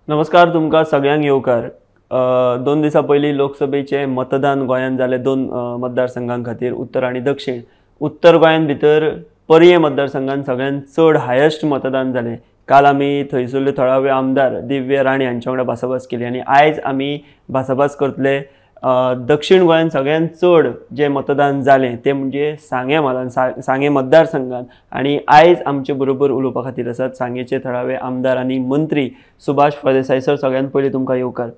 नमस्कार, तुमकां सगळ्यांक येवकार. 2 दिसां पयलीं लोकसभेचें मतदान गोंयांत जालें 2 मतदारसंघां खातीर, उत्तर आनी दक्षिण. उत्तर गोंयांत भितर पर्ये मतदारसंघान सगळ्यांत चड हायेस्ट मतदान जालें. काल आमी थंयसरले थळावे आमदार दिव्य राणे हांच्या वांगडा भासाभास केली आनी आयज आमी भासाभास करतले दक्षिण गोंयांत सगळ्यांत चड जें मतदान जालें तें म्हणजे सांगें म्हालान, सांगें मतदारसंघान. आनी आयज आमचे बरोबर उलोवपा खातीर आसात सांगेचे थळावे आमदार आनी मंत्री सुभाष फळदेसाय सर. सगळ्यांत पयलीं तुमकां येवकार.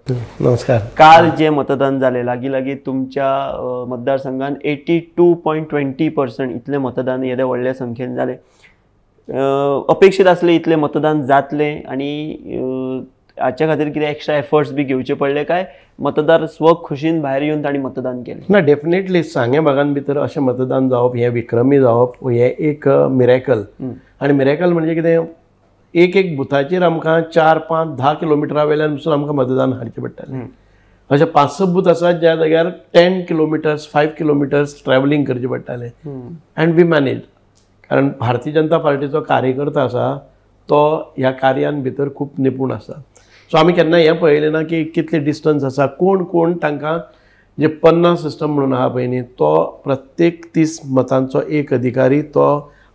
नमस्कार. काल जें मतदान जालें लागीं लागीं तुमच्या मतदारसंघान 82.20% इतलें मतदान येदें व्हडल्या संख्येन जालें. अपेक्षीत आसलें इतलें मतदान जातलें आनी हाच्या खातीर कितें एक्स्ट्रा एफर्ट्स बी घेवचे पडले काय मतदार स्वखुशीन भायर येवन तांणी मतदान केलें? ना, डेफिनेटली सांगें भागान भितर अशें मतदान जावप हें विक्रमी जावप हें एक मिरेकल. आनी मिरेकल म्हणजे कितें, एक एक बुथाचेर आमकां 4, 5, 10 किलोमिटरा वयल्यान पसून आमकां मतदान हाडचें पडटालें. अशें 5-6 बूथ आसात ज्या जाग्यार 10 किलोमिटर्स 5 किलोमिटर्स ट्रॅव्हलिंग करचें पडटालें. अँड we manage, कारण भारतीय जनता पार्टीचो कार्यकर्ता आसा तो ह्या कार्यान भितर खूब निपूण आसा. सो आमी केन्ना हें पळयलें ना की कितले डिस्टन्स आसा, कोण कोण तांकां जे 50 सिस्टम म्हणून आहा पळय न्ही, तो प्रत्येक 30 मतांचो एक अधिकारी तो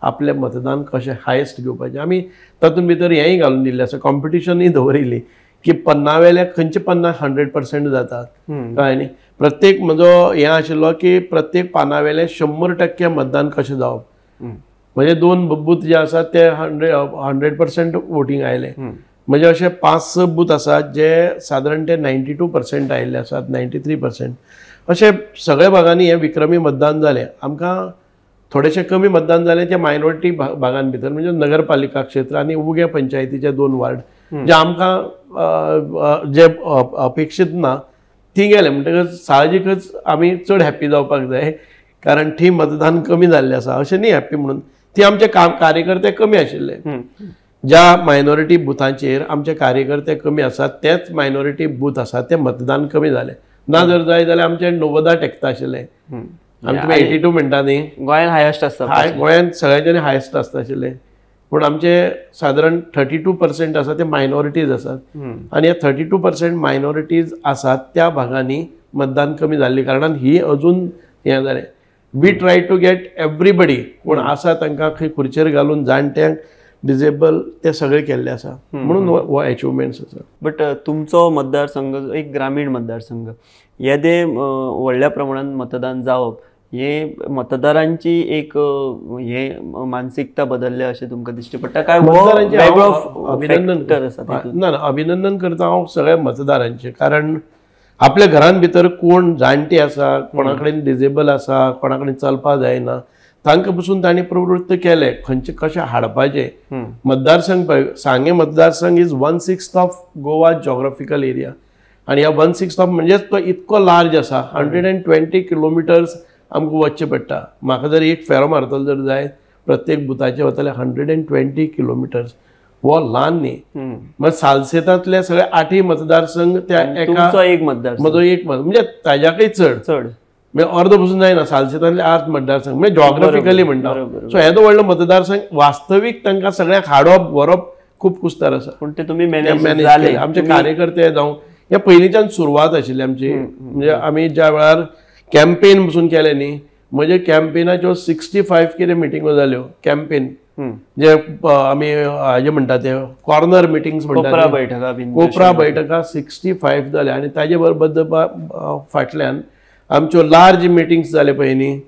आपलें मतदान कशें हायेस्ट घेवपाचें. आमी तातूंत भितर हेंय घालून दिल्लें आसा, कॉम्पिटिशनूय दवरिल्ली की 50 वेल्या खंयचे 50 100% जातात, कळ्ळें न्ही. प्रत्येक म्हजो हें आशिल्लो की प्रत्येक पाना वेलें 100% मतदान कशें जावप. म्हणजे 2 बूथ जे आसात ते 100% वोटींग आयलें. म्हणजे अशे 5-6 बूथ आसात जे सादारण ते 92% आयिल्ले आसात, 93%. अशे सगळ्या भागांनी हें विक्रमी मतदान जालें. आमकां थोडेशें कमी मतदान जालें ते मायनॉरिटी भागान भितर, म्हणजे नगरपालिका क्षेत्र आनी उगें पंचायतीचे 2 वार्ड जे आमकां जे अपेक्षीत ना ती गेले. म्हणटकच साहजिकच आमी चड हॅप्पी जावपाक जाय, कारण थंय मतदान कमी जाल्लें आसा. अशें न्ही हॅप्पी म्हणून, ती आमचे कार्यकर्ते कमी आशिल्ले. ज्या मायनॉरिटी बुथांचेर आमचे कार्यकर्ते कमी आसात तेच मायनॉरिटी बूथ आसात ते मतदान कमी जालें. ना जर जाय जाल्यार आमचें 90 टेकता आशिल्लें. आमचें 82 म्हणटा न्ही, गोंयांत हायेस्ट आसता, गोंयांत सगळ्यांच्यानी हायेस्ट आसता आशिल्लें. पूण आमचे सादारण 32% आसा ते मायनॉरिटीज आसात आनी हे 32% मायनॉरिटीज आसात त्या भागांनी मतदान कमी जाल्ले कारणान ही अजून हें जालें. We try to get everybody, कोण आसा तांकां खंय खुर्चेर घालून जाणट्यांक, डिजेबल ते सगळे केल्ले आसा, म्हणून हो अचिवमेंट्स आसा. बट तुमचो मतदारसंघ एक ग्रामीण मतदारसंघ, येदे व्हडल्या प्रमाणान मतदान जावप हे मतदारांची एक हे मानसिकता बदलल्या अशें तुमकां दिश्टी पडटा काय? अभिनंदन ना, अभिनंदन करता हांव सगळ्या मतदारांचें, कारण आपल्या घरान भितर कोण जाणटे आसा, कोणा कडेन डिजेबल आसा, कोणा कडेन चलपाक जायना, तांकां पसून तांणी प्रवृत्त केले खंयचे कशें हाडपाचें. मतदारसंघ पळय, सांगें मतदारसंघ is 1/6 of Goa geographical area. आनी ह्या 1/6 ऑफ म्हणजेच तो इतको लार्ज आसा, 120 किलोमिटर्स आमकां वचचें पडटा. म्हाका जर एक फेरो मारतलो जर जाय प्रत्येक बुथाचेर वतले 120 किलोमिटर्स, हो ल्हान न्ही. मागीर सालसेतांतले सगळे 8 मतदारसंघ त्या एका एक मतदार म्हजो एक म्हणजे ताज्याकय चड चड म्हणजे अर्द पसून जायना. सालसेतांतले 8 मतदारसंघ म्हणजे जॉग्राफिकली म्हणटा. सो येदो व्हडलो मतदारसंघ वास्तवीक तांकां सगळ्यांक हाडप व्हरप खूब कुस्तार आसा, पूण ते तुमी मॅनेज केले. आमचे कार्यकर्ते जावं, हे पयलींच्यान सुरवात आशिल्ली आमची. म्हणजे आमी ज्या वेळार कॅम्पेन पसून केलें न्ही, म्हणजे कॅम्पेनाच्यो 65 कितें मिटिंगो जाल्यो. कॅम्पेन जे आमी हाजे म्हणटा ते कॉर्नर मिटिंग्स म्हणटा, कोपरा बैठका 65 जाल्या. आनी ताजे बरोबर फाटल्यान आमच्यो लार्ज मिटिंग्स जाले पळय न्ही,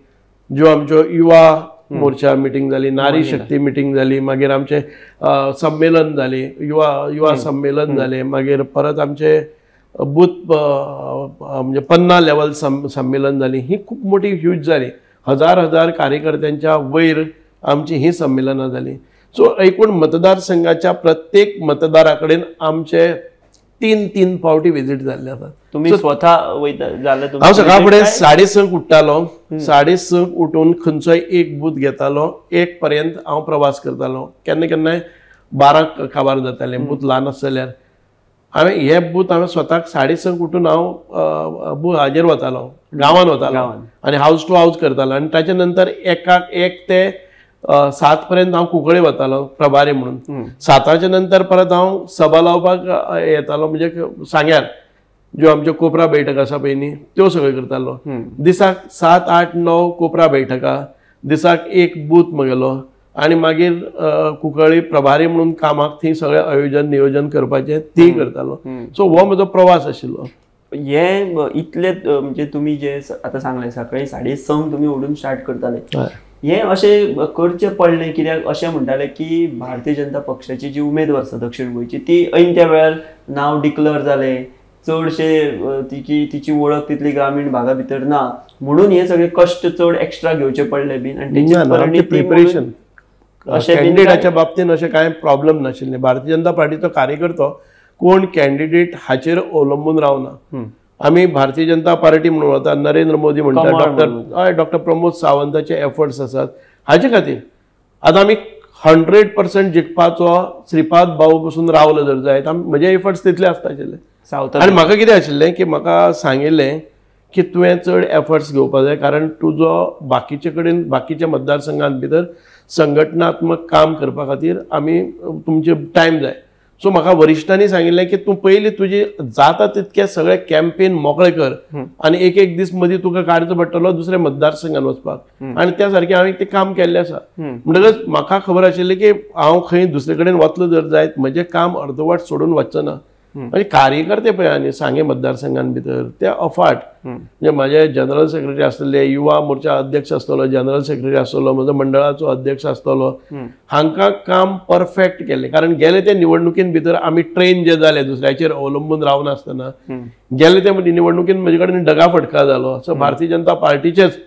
ज्यो आमच्यो युवा मोर्चा मिटींग जाली, नारी शक्ती मिटींग जाली, मागीर आमचें संमेलन जालें, युवा संमेलन जालें, मागीर परत आमचे बूथ म्हणजे 50 लेवल संमेलन जाली. ही खूब मोठी ह्यूज जाली, हजार हजार कार्यकर्त्यांच्या वयर आमची ही संमेलनां जाली. सो एकूण मतदारसंघाच्या प्रत्येक मतदारा कडेन आमचे 3-3 फावटी विजीट जाल्ले आसात. तुमी स्वता वयता जालें? हांव सकाळ फुडें 6:30 उठ्ठालो, 6:30 उठून खंयचोय एक बूथ घेतालो, 1 पर्यंत हांव प्रवास करतालो. केन्ना केन्नाय 12 काबार जातालें, बूथ ल्हान आसत जाल्यार. हांवें हे बूथ हांवें स्वताक 6:30 उठून हांव हाजेर वतालो, गांवान वतालो आनी हावज टू हावज करतालो. आनी ताच्या नंतर 1 ते 7 पर्यंत हांव कुंकळे वतालो प्रभारी म्हणून. 7च्या नंतर परत हांव सभा लावपाक येतालो, म्हणजे सांग्यार ज्यो आमच्यो कोपरा बैठक आसा पळय न्ही त्यो सगळ्यो करतालो. दिसाक 7, 8, 9 कोपरा बैठका, दिसाक 1 बूथ म्हगेलो आनी मागीर कुंकळी प्रभारी म्हणून कामाक थंय सगळें आयोजन नियोजन करपाचें ती करतालो. सो हो म्हजो प्रवास आशिल्लो. हे इतले म्हणजे तुमी जे आतां सांगलें सकाळी 6:30 तुमी उठून स्टार्ट करताले, हे अशें करचें पडलें कित्याक अशें म्हणटाले की भारतीय जनता पक्षाची जी उमेदवार आसा दक्षिण गोंयची ती ऐन त्या वेळार नांव डिक्लेअर जालें, चडशे तिची वळख तितली ग्रामीण भागा भितर ना, म्हणून हे सगळे कश्ट चड एक्स्ट्रा घेवचे पडले बीन. आनी प्रिपरेशन कॅन्डिडेटाच्या बाबतीन अशें कांय प्रॉब्लम नाशिल्लें. भारतीय जनता पार्टीचो कार्यकर्तो कोण कॅन्डिडेट हाचेर अवलंबून रावना. आमी भारतीय जनता पार्टी म्हणून वता, नरेंद्र मोदी म्हणटा, डॉक्टर प्रमोद सावंताचे एफर्ट्स आसात हाचे खातीर. आतां आमी 100% जिखपाचो श्रीपाद भाऊ पसून रावलो जर जायत, म्हजे एफर्ट्स तितले आसता आशिल्ले. आनी म्हाका कितें आशिल्लें की म्हाका सांगिल्लें की तुवें चड एफर्ट्स घेवपा जाय, कारण तुजो बाकीचे कडेन बाकीच्या मतदारसंघात भितर संघटनात्मक काम करपा खातीर आमी तुमचे टायम जाय. सो म्हाका वरिश्ठांनी सांगिल्लें की तूं पयलीं तुजी जाता तितके सगळे कॅम्पेन मोकळे कर आनी एक एक दीस मदीं तुका काडचो पडटलो दुसऱ्या मतदारसंघान वचपाक, आनी त्या सारकें हांवें तें काम केल्लें आसा. म्हणटकच म्हाका खबर आशिल्लें की हांव खंय दुसरे कडेन वतलो जर जायत म्हजें काम अर्दवाट सोडून वचचो ना. म्हणजे कार्यकर्ते पळय आनी सांगे मतदारसंघान भितर ते अफाट, म्हणजे म्हाजे जनरल सेक्रेटरी आसतले, युवा मोर्चा अध्यक्ष आसतलो, जनरल सेक्रेटरी आसतलो, म्हजो मंडळाचो अध्यक्ष आसतलो, हांकां काम परफेक्ट केलें. कारण गेले ते निवडणुकीन भितर आमी ट्रेन जे जाले दुसऱ्याचेर अवलंबून रावनासतना गेले ते निवडणुकीन म्हजे कडेन डगाफटका जालो. सो भारतीय जनता पार्टीचेच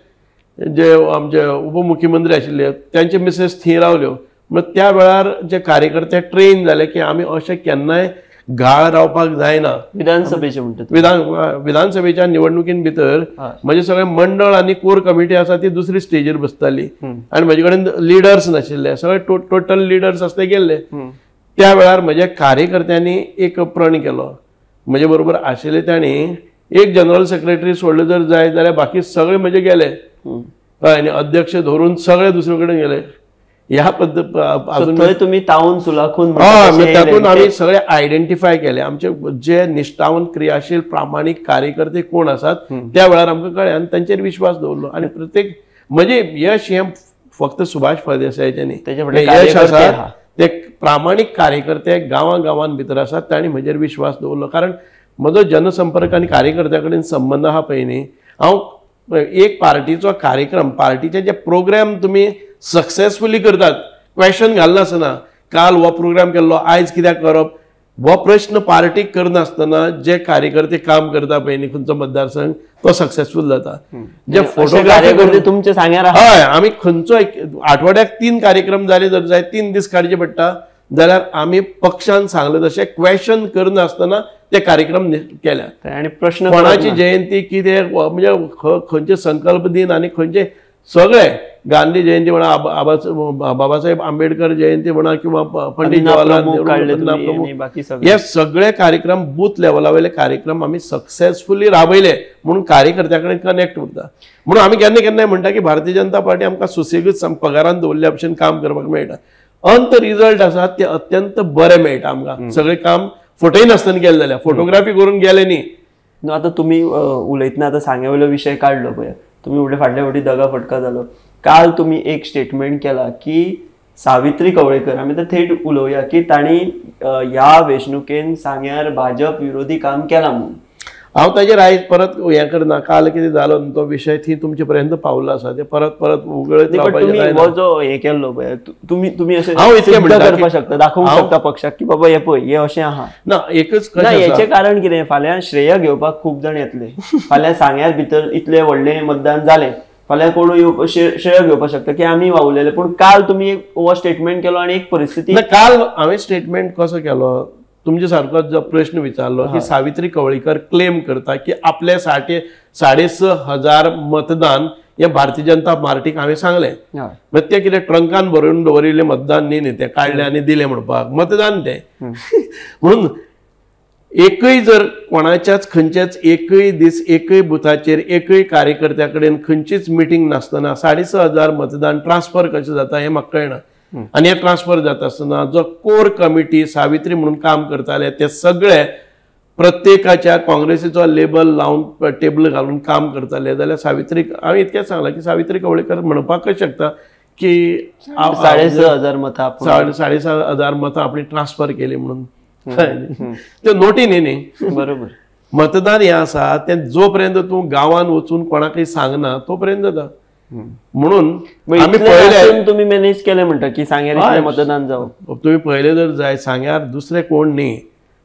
जे आमचे उपमुख्यमंत्री आशिल्ले त्यांचे मिसेस थंय रावल्यो. मग त्या वेळार जे कार्यकर्ते ट्रेन जाले की आमी अशें केन्नाय गाळ रावपाक जायना. विधानसभेचे म्हणटा विधानसभेच्या निवडणुकीन भितर म्हजे सगळे मंडळ आनी कोर कमिटी आसा ती दुसरी स्टेजीर बसताली आनी म्हजे कडेन लिडर्स नाशिल्ले, सगळे टोटल लिडर्स आसते गेल्ले. त्या वेळार म्हज्या कार्यकर्त्यांनी एक प्रण केलो, म्हजे बरोबर आशिल्ले तांणी एक जनरल सेक्रेटरी सोडले जर जाय जाल्यार बाकी सगळे म्हजे गेले, आनी अध्यक्ष धरून सगळे दुसरे कडेन गेले. ह्या पद्दत थंय तुमी तावून सुलाखून तातूंत आमी सगळे आयडेंटिफाय केले आमचे जे निश्ठावन क्रियाशील प्रामाणीक कार्यकर्ते कोण आसात त्या वेळार आमकां कळ्ळें आनी तांचेर विश्वास दवरलो. आनी प्रत्येक म्हणजे यश हें फक्त सुभाष फळदेसायाचें न्ही, यश आसा ते प्रामाणीक कार्यकर्ते गांवां गांवां भितर आसात तांणी म्हजेर विश्वास दवरलो. कारण म्हजो जनसंपर्क आनी कार्यकर्त्या कडेन संबंद आहा पळय न्ही, हांव एक पार्टीचो कार्यक्रम पार्टीचे जे प्रोग्राम तुमी सक्सेसफुली करतात, क्वेश्चन घालनासतना काल हो प्रोग्राम केल्लो आयज कित्याक करप हो प्रश्न पार्टीक करनासतना जे कार्यकर्ते काम करता पळय न्ही खंयचो मतदारसंघ तो सक्सेसफूल जाता. जे फोटोग्राफी तुमचे सांग्यार हय आमी खंयचो आठवड्याक 3 कार्यक्रम जाले जर जाय 3 दीस काडचे पडटा जाल्यार आमी पक्षान सांगलें तशें क्वेश्चन करनासतना ते कार्यक्रम केल्यात. आनी प्रश्न कोणाची जयंती कितें म्हणजे खंयचे संकल्प दिन आनी खंयचे सगळे गांधी जयंती म्हणा, बाबासाहेब आंबेडकर जयंती म्हणा किंवा पंडित जवाहरलाल नेहरू, हे सगळे कार्यक्रम बूथ लेवला वयले कार्यक्रम आमी सक्सेसफुली राबयले म्हणून कार्यकर्त्या कडेन कनेक्ट उरता. म्हणून आमी केन्ना केन्नाय म्हणटा की भारतीय जनता पार्टी आमकां सुसेगूच पगारान दवरल्या भशेन काम करपाक मेळटा. अंत रिजल्ट आसा ते अत्यंत बरे मेळटा आमकां. सगळें काम फटयनासतना केलें जाल्यार फोटोग्राफी करून गेले न्ही. आतां तुमी उलयतना आतां सांग्या वयलो विशय काडलो पळय, तुमी म्हणले फाटल्या फावटी दगा फटका जालो. काल तुमी एक स्टेटमेंट केला की सावित्री कवळेकर, आमी आतां थेट उलोवया की तांणी ह्या वेंचणुकेन सांग्यार भाजप विरोधी काम केलां म्हणून. हांव ताजेर आयज परत हें करना, काल कितें जालो तो विशय थंय तुमचे पर्यंत पावलो आसा ते परत परत उगळत रावपाचें. हो जो हें केल्लो पळय तुमी तुमी अशें हांव इतकें करपाक शकता, दाखोवंक शकता पक्षाक की बाबा हें पळय हें अशें आहा ना. एकच ना, हेचें कारण कितें, फाल्यां श्रेय घेवपाक खूब जाण येतले, फाल्यां सांग्यार भितर इतलें व्हडलें मतदान जालें, फाल्यां कोणूय श्रेय घेवपाक शकता की आमी वावुरलेले. पूण काल तुमी एक हो स्टेटमेंट केलो आनी एक परिस्थिती. काल हांवें स्टेटमेंट कसो केलो, तुमचे सारको जो प्रश्न विचारलो की सावित्री कवळीकर क्लेम करता की आपले 6,500 मतदान हे भारतीय जनता पार्टीक हांवें सांगलें. मागीर ते कितें ट्रंकान भरून दवरिल्लें मतदान न्ही न्ही, तें काडलें आनी दिलें म्हणपाक मतदान तें. म्हणून एकय जर कोणाच्याच खंयच्याच एकय दीस एकय बुथाचेर एकय कार्यकर्त्या कडेन खंयचीच मिटींग नासतना 6,500 मतदान ट्रान्सफर कशें जाता हें म्हाका कळना. आनी हें ट्रान्सफर जाता आसतना जो कोर कमिटी सावित्री म्हणून काम करताले ते सगळे प्रत्येकाच्या काँग्रेसीचो लेबल लावन टेबल घालून काम करताले जाल्यार सावित्रीक हांवें इतकेंच सांगलां की सावित्री कवळेकर म्हणपाकच शकता की 6,500 मतां 6,500 मतां आपणी ट्रान्सफर केली म्हणून. ते नोटी न्ही न्ही, बरोबर. मतदान हें आसा तें जो पर्यंत तूं गांवांत वचून कोणाकय सांगना तो पर्यंत जाता. म्हणून आमी पळयलें तुमी मॅनेज केलें म्हणटा की सांग्यार मतदान जावं. तुमी पळयलें जर जाय सांग्यार दुसरे कोण न्ही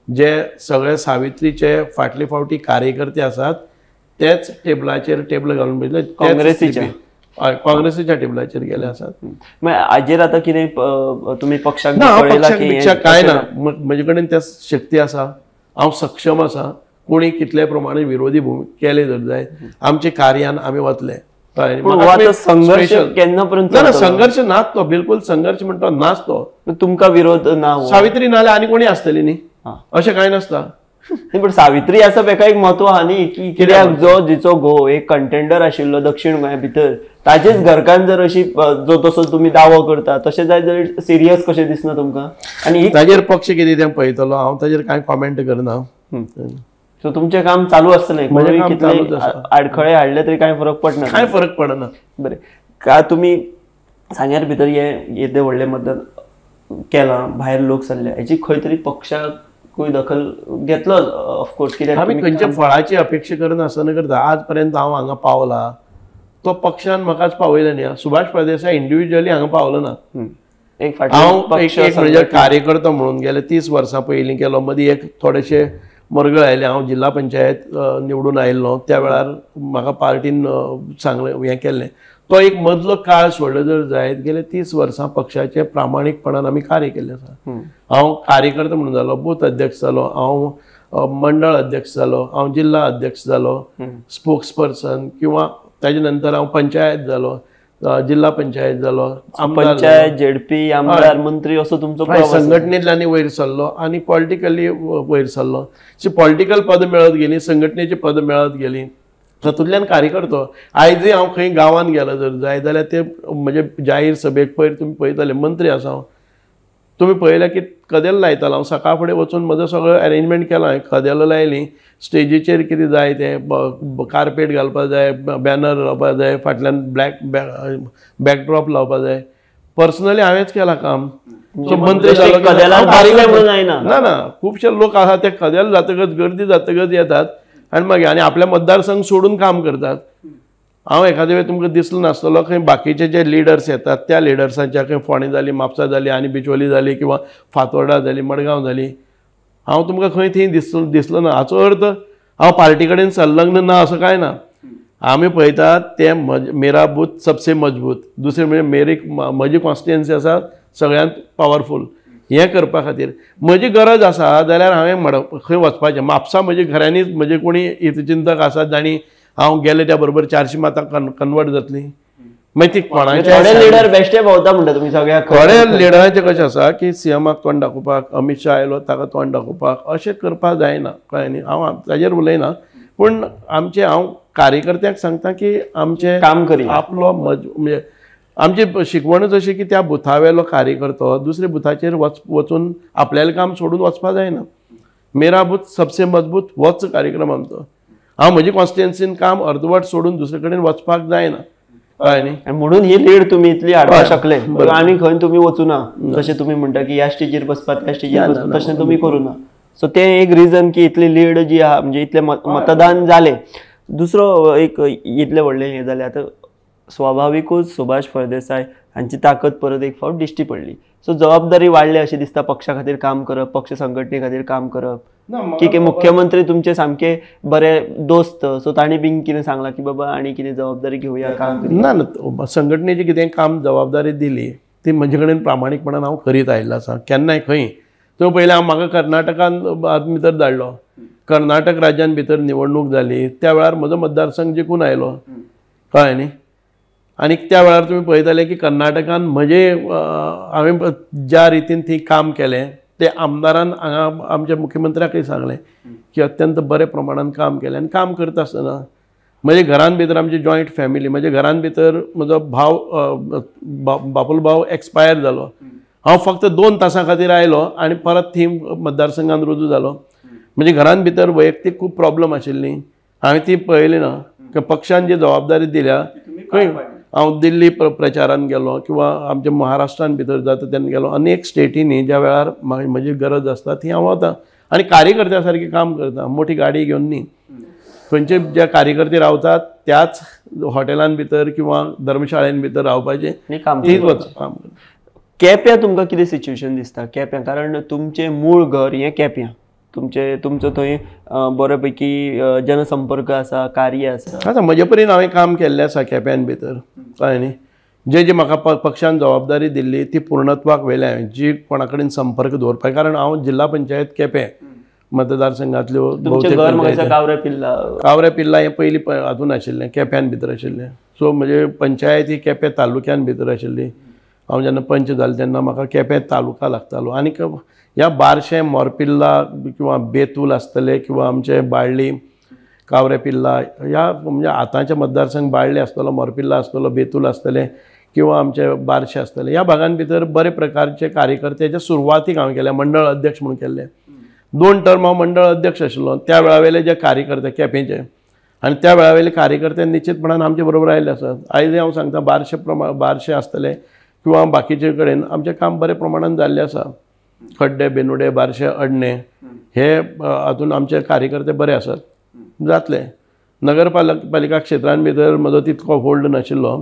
जे सगळे सावित्रीचे फाटले फावटी कार्यकर्ते आसात तेच टेबलाचेर टेबल घालून बसले काँग्रेसीच्या, हय काँग्रेसीच्या टेबलाचेर गेले आसात. मागीर हाजेर आतां कितें तुमी पक्षाक ना, पक्षाक कांय ना, म्हजे कडेन त्या शक्ती आसा, हांव सक्षम आसा. कोणी कितले प्रमाणे विरोधी भूमिका केले जर जाय आमचे कार्यान आमी वतले. संघर्ष केन्ना पर्यंत ना, संघर्ष नाच तो, बिलकुल संघर्ष म्हणटा नाच तो. तुमकां विरोध ना, सावित्री नाल्यार आनी कोणी आसतली न्ही, अशें कांय नासता. पण सावित्री आसप हेका एक म्हत्व आहा न्ही की कित्याक जो जिचो घोव एक कंटेंडर आशिल्लो दक्षिण गोंया भितर ताजेच घरकान जर अशी जो तसो तुमी दावो करता तशें जायत जाल्यार सिरियस कशें दिसना तुमकां? आनी ताजेर पक्ष कितें तें पळयतलो हांव, ताजेर कांय कॉमेंट करना. सो तुमचें काम चालू आसतलें, कितले आडखळे हाडले तरी कांय फरक पडना, कांय फरक पडना. बरें, का तुमी सांग्यार भितर हें येदें व्हडलें मतदान केलां, भायर लोक सरले, हेची खंय तरी पक्षाकूय दखल घेतलो ऑफकोर्स कित्याक आमी खंयच्या फळाची अपेक्षा करनासतना करता. आज पर्यंत हांव हांगा पावला तो पक्षान म्हाकाच पावयलो न्ही, सुभाष फळदेसाय इंडिविज्युअली हांगा पावलो ना. एक हांव एक म्हणजे कार्यकर्तो म्हणून गेले 30 वर्सां पयलीं केलो, मदीं एक थोडेशे मरगळ आयले, हांव जिल्हा पंचायत निवडून आयिल्लो त्या वेळार म्हाका पार्टीन सांगलें हें केल्लें. तो एक मदलो काळ सोडलो जर जायत गेले 30 वर्सां पक्षाचें प्रामाणीकपणान आमी कार्य केल्लें आसा. हांव कार्यकर्तो म्हणून जालो, बूथ अध्यक्ष जालो, हांव मंडळ अध्यक्ष जालो, हांव जिल्हा अध्यक्ष जालो, स्पोक्स पर्सन, किंवा ताजे नंतर हांव पंचायत जालो, जिल्हा पंचायत जालो, पंचायत, झेडपी, आमदार, मंत्री असो तुमचो संघटनेंतल्यान वयर सरलो आनी पॉलिटिकली वयर सरलो. पॉलिटिकल पद मेळत गेली, संघटनेची पद मेळत गेली, तातूंतल्यान कार्यकर्तो. आयजय हांव खंय गांवांत गेलो जर जाय जाल्यार ते म्हणजे जाहीर सभेक पयर तुमी पळयतले मंत्री आसा हांव, तुमी पळयलें की कदेल लायतालो हांव, सकाळ फुडें वचून म्हजो सगळो अरेंजमेंट केला हांवें, कदेलां लायलीं, स्टेजीचेर कितें जाय तें कार्पेट घालपा जाय, बॅनर लावपा जाय, फाटल्यान ब्लॅक बॅकड्रॉप लावपा जाय, पर्सनली हांवेंच केलां काम. सो मंत्री जालो ना ना, खुबशे लोक आसा ते कदेल जातकच गर्दी जातकच येतात आनी मागीर आनी आपल्या मतदारसंघ सोडून काम करतात. हांव एखादे वेळ तुमकां दिसलो नासतलो खंय बाकीचे जे लिडर्स येतात त्या लिडर्सांच्या खंय फोंडें जाली, म्हापसा जाली, आनी बिचोली जाली, किंवा फातोर्डा जाली, मडगांव जाली, हांव तुमकां खंय थंय दिसलो ना. हाचो अर्थ हांव पार्टी कडेन संलग्न ना असो कांय ना. आमी पळयतात ते मेरा बूथ सबसे मजबूत, दुसरें म्हणजे मेरी म्हजी कॉन्स्टिट्युएन्सी आसा सगळ्यांत पावरफूल, हें करपा खातीर म्हजी गरज आसा जाल्यार हांवें खंय वचपाचें. म्हापसा म्हजे घरांनीच म्हजे कोणी हितचिंतक आसात जांणी हांव गेले त्या बरोबर 400 मतां कन्वर्ट जातली. मागीर ती कोणाचे लिडर बेश्टे भोंवता म्हणटा तुमी सगळ्याक. थोडे लिडरांचें कशें आसा की सीएमाक तोंड दाखोवपाक, अमीत शाह आयलो ताका तोंड दाखोवपाक, अशें करपाक जायना. कळ्ळें न्ही, हांव ताजेर उलयना, पूण आमचे हांव कार्यकर्त्यांक सांगता की आमचें काम करी आपलो म्हणजे आमची शिकवणच अशी की त्या बुथावेलो कार्यकर्तो दुसऱ्या बुथाचेर वचून आपल्यालें काम सोडून वचपाक जायना. मेरा बूथ सबसे मजबूत होच कार्यक्रम आमचो. हांव म्हजी कॉन्स्टिट्युएन्सीन काम अर्दवट सोडून दुसरे कडेन वचपाक जायना. कळ्ळें न्ही, म्हणून ही लीड तुमी इतली हाडपाक शकले आनी खंय तुमी वचूना. जशें तुमी म्हणटा की ह्या स्टेजीर बसपाक त्या स्टेजीर बसपाक, तशें तुमी करूना. सो तें एक रिजन की इतली लीड जी आहा म्हणजे इतलें मतदान जालें. दुसरो एक इतलें व्हडलें हें जालें, आतां स्वाभाविकूच सुभाष फळदेसाय हांची ताकद परत एक फावट दिश्टी पडली. सो जबाबदारी वाडली अशी दिसता पक्षा खातीर काम करप, पक्ष संघटने खातीर काम करप, की मुख्यमंत्री तुमचे सामके बरे दोस्त, सो तांणी बीन कितें सांगलां की बाबा आनी कितें जबाबदारी घेवया काम करूया? ना ना, संघटनेची कितें काम जबाबदारी दिली ती म्हजे कडेन प्रामाणीकपणान हांव करीत आयिल्लो आसा. केन्नाय खंय तुवें पयलें हांव म्हाका कर्नाटकान भितर धाडलो, कर्नाटक राज्यान भितर निवडणूक जाली त्या वेळार म्हजो मतदारसंघ जिखून आयलो. कळ्ळें न्ही, आनी त्या वेळार तुमी पळयताले की कर्नाटकान म्हजे हांवें ज्या रितीन थंय काम केलें ते आमदारान हांगा आमच्या मुख्यमंत्र्याकय सांगलें की अत्यंत बरे प्रमाणान काम केलें. आनी काम करता आसतना म्हजे घरान भितर आमची जॉयंट फॅमिली, म्हज्या घरान भितर म्हजो भाव बापूल भाव एक्सपायर जालो. हांव फक्त 2 तासां खातीर आयलो आनी परत थंय मतदारसंघान रुजू जालो. म्हणजे घरान भितर वैयक्तीक खूब प्रॉब्लम आशिल्ली, हांवें ती पळयली ना. पक्षान जी जबाबदारी दिल्या खंय हांव दिल्ली प्रचारान गेलो किंवा आमच्या महाराष्ट्रान भितर जाता तेन्ना गेलो. अनेक स्टेटींनी ज्या वेळार म्हजी गरज आसता थंय हांव वता आनी कार्यकर्त्या सारकें काम करता. मोठी गाडी घेवन न्ही, खंयचे जे कार्यकर्ते रावतात त्याच हॉटेलान भितर किंवा धर्मशाळेन भितर रावपाचें थंयच वता काम करता. केप्यां तुमकां कितें सिच्युएशन दिसता केप्यां? कारण तुमचें मूळ घर हें केप्यां, तुमचे तुमचो थंय बरे पैकी जनसंपर्क आसा, कार्य आसा. आतां म्हजे परीन हांवें काम केल्लें आसा केप्यान भितर, कळ्ळें न्ही. जे जे म्हाका पक्षान जबाबदारी दिल्ली ती पूर्णत्वाक व्हेल्या हांवें, जी कोणा कडेन संपर्क दवरपाक. कारण हांव जिल्हा पंचायत केपें मतदारसंघांतल्यो बहुतेक कावरे पिल्ला हें पयलीं हातून आशिल्लें, केप्यान भितर आशिल्लें. सो म्हजे पंचायत ही केपें तालुक्यान भितर आशिल्ली. हांव जेन्ना पंच जालें तेन्ना म्हाका केपें तालुका लागतालो. आनी ह्या बारशें मोरपिल्ला किंवा बेतूल आसतले किंवा आमचे बाळ्ळी कावरे पिल्ला ह्या म्हणजे आतांचे मतदारसंघ बाळ्ळी आसतलो, मोरपिल्ला आसतलो, बेतूल आसतले किंवा आमचे बारशे आसतले. ह्या भागान भितर बरे प्रकारचे कार्यकर्ते जे सुरवातीक हांवें केले मंडळ अध्यक्ष म्हणून केल्ले. 2 टर्म हांव मंडळ अध्यक्ष आशिल्लो. त्या वेळा जे कार्यकर्ते केपेंचे आनी त्या वेळा वयले कार्यकर्ते निश्चितपणान आमचे बरोबर आयिल्ले आसात. आयज हांव सांगता बारशे बारशे आसतले किंवा बाकीचे कडेन आमचें काम बरे प्रमाणान जाल्लें आसा. खड्डे बेनुडे बारशे अडणे हे हातून आमचे कार्यकर्ते बरे आसात जातले. नगरपालिका क्षेत्रान भितर म्हजो तितको होल्ड नाशिल्लो,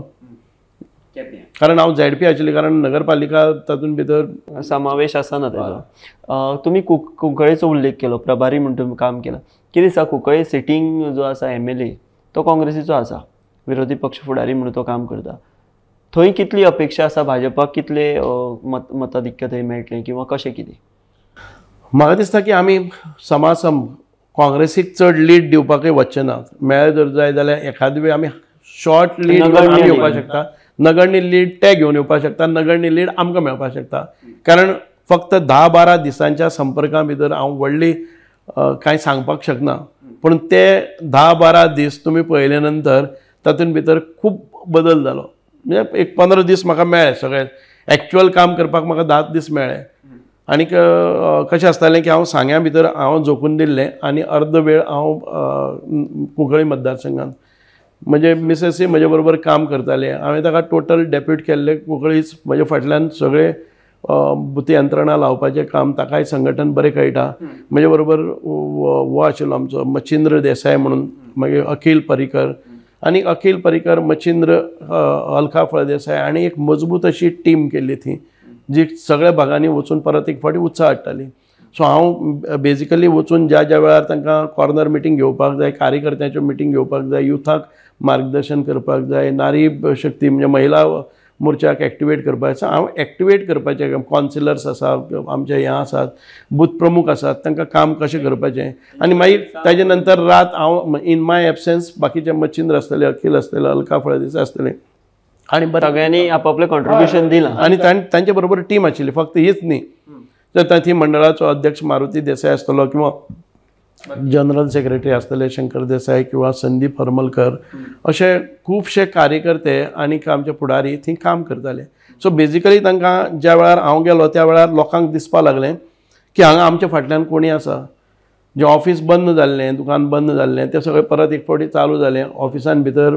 कारण हांव झेडपी आशिल्ली, कारण नगरपालिका तातूंत भितर समावेश आसना ताजो. तुमी कुंकळेचो उल्लेख केलो, प्रभारी म्हूण तुमी काम केलां. कितें दिसता कुंकळे सिटींग जो आसा MLA तो काँग्रेसीचो आसा, विरोधी पक्ष फुडारी म्हणून तो काम करता. थंय कितली अपेक्षा आसा भाजपाक, कितले मताधिक्य थंय मेळटलें किंवा कशें कितें? म्हाका दिसता की आमी समासम काँग्रेसीक चड लीड दिवपाकय वचचे ना. मेळ्ळें जर जाय जाल्यार एखाद वेळ आमी शॉर्ट लीड आमी येवपाक शकता, नगण्य लीड ते घेवन येवपाक शकता, नगण्य लीड आमकां मेळपाक शकता. कारण फक्त 10-12 दिसांच्या संपर्का भितर हांव व्हडली कांय सांगपाक शकना, पूण ते 10-12 दीस तुमी पळयले नंतर तातूंत भितर खूब बदल जालो. म्हणजे एक 15 दीस म्हाका मेळ्ळे, सगळें एक्चुअल काम करपाक म्हाका 10 दीस मेळ्ळे. आनीक कशें आसतालें की हांव सांग्या भितर हांव जोखून दिल्लें आनी अर्द वेळ हांव कुंकळी मतदारसंघात म्हणजे मिसेसी म्हजे बरोबर काम करताले. हांवें ताका टोटल डेप्यूट केल्लें कुंकळीच. म्हजे फाटल्यान सगळे बुथी यंत्रणा लावपाचें काम ताकाय संघटन बरें कळटा. म्हजे बरोबर हो आशिल्लो आमचो मच्छिंद्र देसाय म्हणून, मागीर अखील पर्रीकर आनी अखील पर्रीकर, मच्छिंद्र, अलका फळदेसाय आनी एक मजबूत अशी टीम केल्ली थी जी सगळ्या भागांनी वचून परत एक फावटी उत्साह हाडटाली. सो हांव बेजिकली वचून ज्या ज्या वेळार तांकां कॉर्नर मिटींग घेवपाक जाय, कार्यकर्त्यांच्यो मिटींग घेवपाक जाय, युथाक मार्गदर्शन करपाक जाय, नारी शक्ती म्हणजे महिला मोर्चाक एक्टिवेट करपाक जाय, हांव एक्टिवेट करपाचें. कावन्सिलर्स आसा आमचे, हें आसात, बूथ प्रमुख आसात, तांकां काम कशें करपाचें. आनी मागीर ताजे नंतर रात हांव इन my absence बाकीचे मच्छिंद्र आसतले, अखील आसतले, अलका फळदेसाय आसतले आनी सगळ्यांनी आपआपलें कॉन्ट्रिब्युशन दिलां आनी तांचे बरोबर टीम आशिल्ली. फक्त हीच न्ही तर थंय मंडळाचो अध्यक्ष मारुती देसाय आसतलो किंवा जनरल सेक्रेटरी आसतले शंकर देसाय किंवा संदीप हरमलकर, अशे खुबशे कार्यकर्ते आनी आमचे फुडारी थंय काम करताले. सो बेजिकली तांकां ज्या वेळार हांव गेलो त्या वेळार लोकांक दिसपाक लागलें की हांगा आमच्या फाटल्यान कोणी आसा. जें ऑफीस बंद जाल्लें, दुकान बंद जाल्लें, तें सगळें परत एक फावटी चालू जालें. ऑफिसान भितर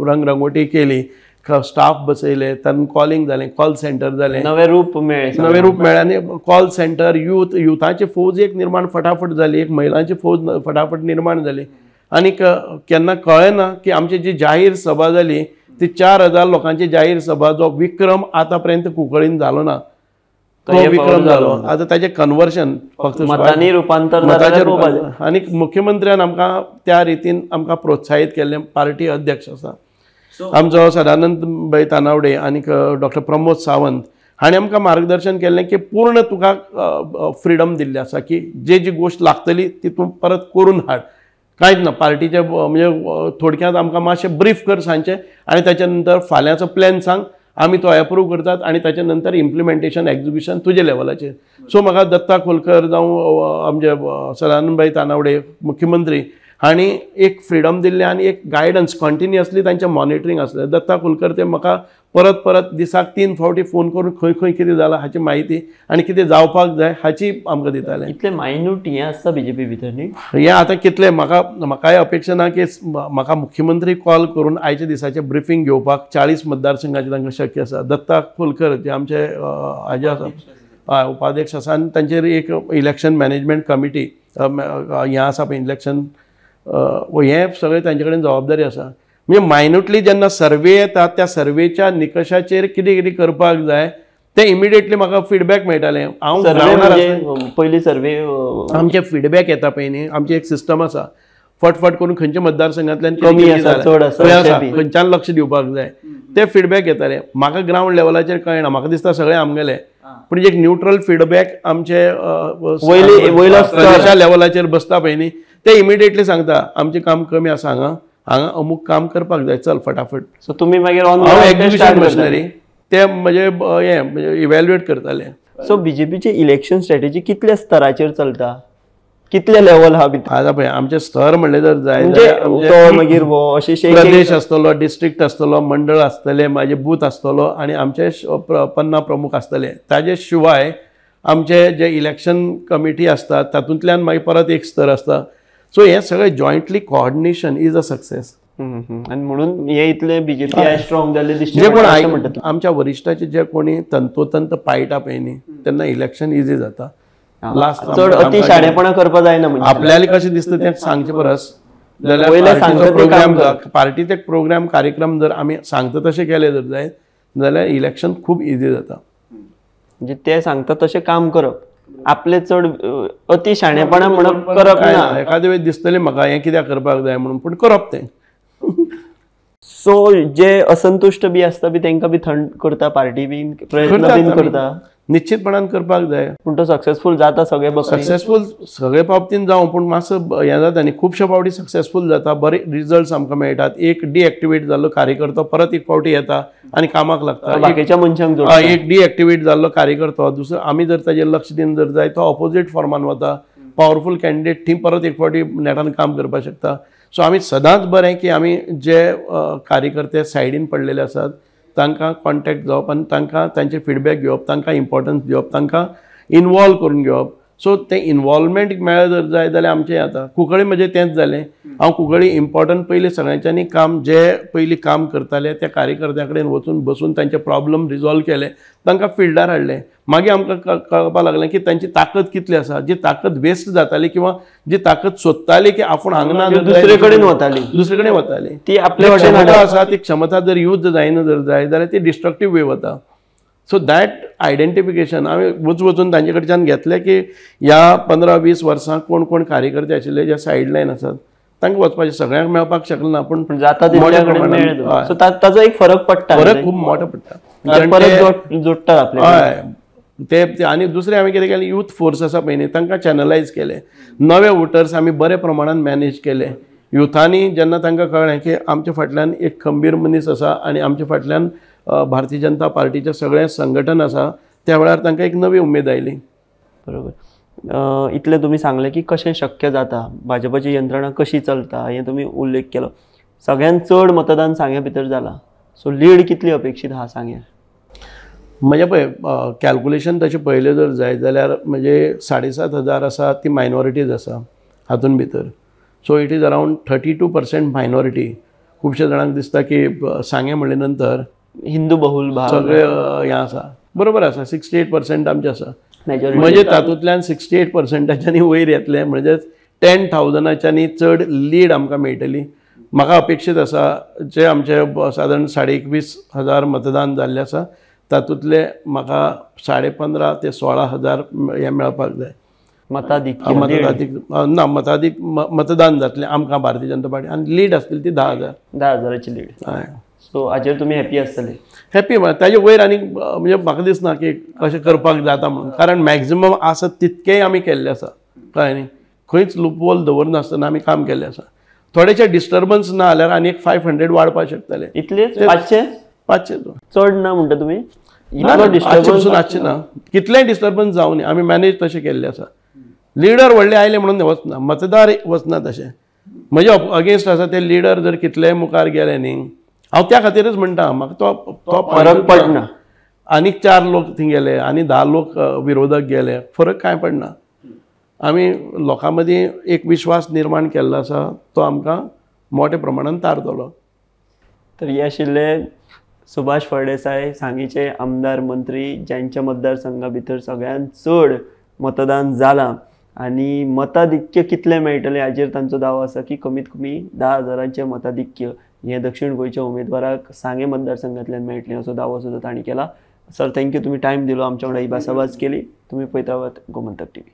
रंगरंगोटी केली, स्टाफ बसयले, तातूंत कॉलिंग जालें, कॉल सेंटर जालें, नवें रूप मेळ्ळें, नवें रूप मेळ्ळें. आनी कॉल सेंटर, युथाची फौज एक निर्माण फटाफट जाली, एक महिलांची फौज फटाफट निर्माण जाली. आनी केन्ना कळ्ळें ना की आमची जी जाहीर सभा जाली ती 4000 लोकांची जाहीर सभा, जो विक्रम आतां पर्यंत कुंकळीन जालो ना तो विक्रम जालो. आतां ताजें कन्वर्शन फक्त मतांनी रुपांतर जालें. आनी मुख्यमंत्र्यान आमकां त्या रितीन आमकां प्रोत्साहीत केल्लें. पार्टी अध्यक्ष आसा आमचो सदानंद भाई तानावडे आनी डॉक्टर प्रमोद सावंत हांणी आमकां मार्गदर्शन केल्लें की पूर्ण तुका फ्रिडम दिल्ली आसा की जे जी गोश्ट लागतली ती तूं परत करून हाड, कांयच ना. पार्टीचे म्हणजे थोडक्यांत आमकां मातशें ब्रीफ कर सांगचें आनी ताच्या नंतर फाल्यांचो प्लॅन सांग आमी तो एप्रूव करतात आनी ताच्या नंतर इम्प्लिमेंटेशन एक्झिक्युशन तुजे लेवलाचेर. सो म्हाका दत्ता खोलकर जावं आमचे सदानंद भाई तानावडे मुख्यमंत्री हांणी एक फ्रिडम दिल्लें आनी एक गायडन्स कंटिन्युअसली तांचें मॉनिटरींग आसलें. दत्ता खोलकर ते म्हाका परत परत दिसाक 3 फावटी फोन करून खंय खंय कितें जालां हाची म्हायती आनी कितें जावपाक जाय हाची आमकां दिताले. इतलें मायन्यूट हें आसता बीजेपी भितर न्ही? हें आतां कितलें म्हाका म्हाकाय अपेक्षा ना की म्हाका मुख्यमंत्री कॉल करून आयच्या दिसाचें ब्रिफींग घेवपाक 40 मतदारसंघाचें तांकां शक्य आसा. दत्ता खोलकर जे आमचे हाजे आसा उपाध्यक्ष आसा आनी तांचेर एक इलेक्शन मॅनेजमेंट कमिटी हें आसा पळय इलेक्शन हें सगळें तांचे कडेन जबाबदारी आसा. म्हणजे मायन्युटली जेन्ना सर्वे येता त्या सर्वेच्या निकशाचेर कितें कितें करपाक जाय तें इमिडिएटली म्हाका फिडबॅक मेळटालें. हांव पयलीं सर्वे आमचे फिडबॅक येता पळय न्ही, आमची एक सिस्टम आसा फटफट करून खंयच्या मतदारसंघांतल्यान कमी आसा चड आसा खंयच्यान लक्ष दिवपाक जाय ते फिडबॅक येताले. म्हाका ग्रावंड लेवलाचेर कळना, म्हाका दिसता सगळें आमगेलें, पूण एक न्यूट्रल फिडबॅक आमचे प्रदेशा लेवलाचेर बसता पळय न्ही ते इमिडिएटली सांगता आमचें काम कमी आसा हांगा हांगा अमूक काम करपाक जाय चल फटाफट. सो तुमी मागीर एक्झिक्युशन मशिनरी ते म्हणजे हें म्हणजे इव्हॅल्युएट करताले. सो बीजेपीची इलेक्शन स्ट्रॅटेजी कितल्या स्तराचेर चलता, कितले लेवल हा भितर? आतां पळय आमचे स्तर म्हणलें जर जाय म्हणजे मागीर प्रदेश आसतलो, डिस्ट्रिक्ट आसतलो, मंडळ आसतलें, मागीर बूथ आसतलो आनी आमचे पन्ना प्रमुख आसतले. ताजे शिवाय आमचे जे इलेक्शन कमिटी आसता तातूंतल्यान मागीर परत एक स्तर आसता. सो हें सगळें jointly coordination is a success. आनी म्हणून हे इतले बीजेपी आयज स्ट्रॉंग जाल्ले दिसता. जे कोण आमच्या वरिश्ठाचे जे कोणी तंतोतंत पाळटा पळय न्ही तेन्ना इलेक्शन इजी जाता. लास्ट चड अति शाणेपणा करपाक जायना, म्हणजे आपल्याला कशें दिसता तें सांगचे परस जाल्यार प्रोग्राम पार्टीचे प्रोग्राम कार्यक्रम जर आमी सांगता तशें केले जर जायत जाल्यार इलेक्शन खूब इजी जाता. म्हणजे ते सांगता तशें काम करप, आपले चड अति शाणेपणा म्हणप करप ना. एखादे वेळ दिसतलें म्हाका हें कित्याक करपाक जाय म्हणून, पूण करप तें. सो जे असंतुश्ट बी आसता बी तांकां बी थंड करता पार्टी बी प्रयत्न बीन करता, निश्चितपणान करपाक जाय. पूण तो सक्सेसफूल जाता सगळे सक्सेसफूल सगळे बाबतीन जावं, पूण मातसो हें जाता न्ही खुबशे फावटी सक्सेसफूल जाता, बरे रिजल्ट्स आमकां मेळटात. एक डिएक्टिवेट जाल्लो कार्यकर्तो परत एक फावटी येता आनी कामाक लागता, बाकीच्या मनशांक एक डिएक्टिवेट जाल्लो कार्यकर्तो दुसरो आमी जर ताजेर लक्ष दिवन जर जाय तो ऑपोजीट फॉर्मान वता, पावरफूल कॅन्डिडेट थंय परत एक फावटी नेटान काम करपाक शकता. सो आमी सदांच बरें की आमी जे कार्यकर्ते सायडीन पडलेले आसात तांकां कॉन्टेक्ट जावप आनी तांकां तांचे फिडबॅक घेवप, तांकां इम्पॉर्टन्स दिवप, तांकां इनवॉल्व करून घेवप. सो तें इनवॉल्वमेंट मेळ्ळें जर जाय जाल्यार आमचें जाता. कुंकळ्ळी म्हजें तेंच जालें, हांव कुंकळ्ळी इम्पॉर्टंट पयलीं सगळ्यांच्यांनी काम जे पयलीं काम करताले त्या कार्यकर्त्यां कडेन वचून बसून तांचे प्रॉब्लम रिजॉल्व केले, तांकां फिल्डार हाडले. मागीर आमकां कळपाक लागलें की तांची ताकद कितली आसा, जी ताकद वेस्ट जाताली किंवा जी ताकद सोदताली की आपूण हांगा ना दुसरे कडेन वताली, दुसरे कडेन वताली, ती आपली क्षमता आसा ती क्षमता जर यूज जायना जर जाय जाल्यार ती डिस्ट्रक्टीव वे वता. सो that identification आमी वचून तांचे कडच्यान घेतलें की ह्या 15-20 वर्सां कोण कोण कार्यकर्ते आशिल्ले जे सायड लायन आसात तांकां वचपाचें सगळ्यांक मेळपाक शकलें ना, पूण जाता तितल्या कडेन मेळ्ळें. सो ताचो एक फरक पडटा, फरक खूब मोठो पडटा, परत जोडटात आपले. हय ते. आनी दुसरें आमी कितें केलें, यूथ फोर्स आसा पळय न्ही तांकां चॅनलायज केले, नवे वोटर्स आमी बरे प्रमाणान मॅनेज केले. युथांनी जेन्ना तांकां कळ्ळें की आमच्या फाटल्यान एक खंबीर मनीस आसा आनी आमच्या फाटल्यान भारतीय जनता पार्टीचें सगळें संघटन आसा, त्या वेळार तांकां एक नवी उमेद आयली. बरोबर. इतलें तुमी सांगलें की कशें शक्य जाता, भाजपाची यंत्रणा कशी चलता हें तुमी उल्लेख केलो. सगळ्यांत चड मतदान सांग्या भितर जालां, सो लीड कितली अपेक्षीत आहा सांग्यार? म्हणजे पळय कॅल्कुलेशन तशें पळयलें जर जायत जाल्यार म्हणजे 7,500 आसा ती मायनॉरिटीज आसा हातून भितर. So it is around 32% minority. खुबशे जाणांक दिसता की सांगें म्हणले नंतर हिंदू बहुल भाग सगळे हें आसा, बरोबर आसा. 68% आमचें आसा, म्हणजे तातूंतल्यान 68%च्यानी वयर येतलें, म्हणजेच 10,000च्यानी चड लीड आमकां मेळटली. म्हाका अपेक्षीत आसा जे आमचे सादारण 21,500 मतदान जाल्लें आसा तातूंतले म्हाका 15,500 ते 16,000 हें मेळपाक जाय मताधिक. मताधिक ना, मताधिक मतदान जातलें आमकां भारतीय जनता पार्टी आनी लीड आसतली ती 10,000, 10,000ची लीड. हय. सो हाजेर तुमी हॅपी आसतले? हॅपी ताजे वयर आनी म्हणजे म्हाका दिसना की कशें करपाक जाता म्हणून, कारण मॅक्झिमम आसत तितकेंय आमी केल्लें आसा, कळ्ळें न्ही. खंयच लुपहोल दवरनासतना आमी काम केल्लें आसा. थोडेशे डिस्टर्बन्स ना जाल्यार आनी एक 500 वाडपाक शकतले. इतलेच 500? 500 चड ना म्हणटा तुमी? 500 पसून आसचें ना, कितलेंय डिस्टर्बन्स जावं न्ही, आमी मॅनेज तशें केल्लें आसा. लिडर व्हडले आयले म्हणून वचना, मतदार वचना तशें. म्हजे अगेन्स्ट आसा ते लिडर जर कितलेय मुखार गेले न्ही, हांव त्या खातीरच म्हणटा म्हाका तो फरक पडना. आनीक 4 लोक थंय गेले आनी 10 लोक विरोधक गेले, फरक कांय पडना. आमी लोकां मदीं एक विश्वास निर्माण केल्लो आसा, तो आमकां मोठ्या प्रमाणान तारतलो. तर हे आशिल्ले सुभाष फळदेसाय, सांगेचे आमदार मंत्री, ज्यांच्या मतदारसंघा भितर सगळ्यांत चड मतदान जालां आनी मताधिक्य कितलें मेळटलें हाजेर तांचो दावो आसा की कमीत कमी 10,000 मताधिक्य हें दक्षिण गोंयच्या उमेदवाराक सांगें मतदारसंघांतल्यान मेळटलें असो दावो सुद्दां तांणी केला. सर thank you, तुमी टायम दिलो, आमच्या वांगडा ही भासाभास केली. तुमी पळयत रावात गोमंतक टीव्ही.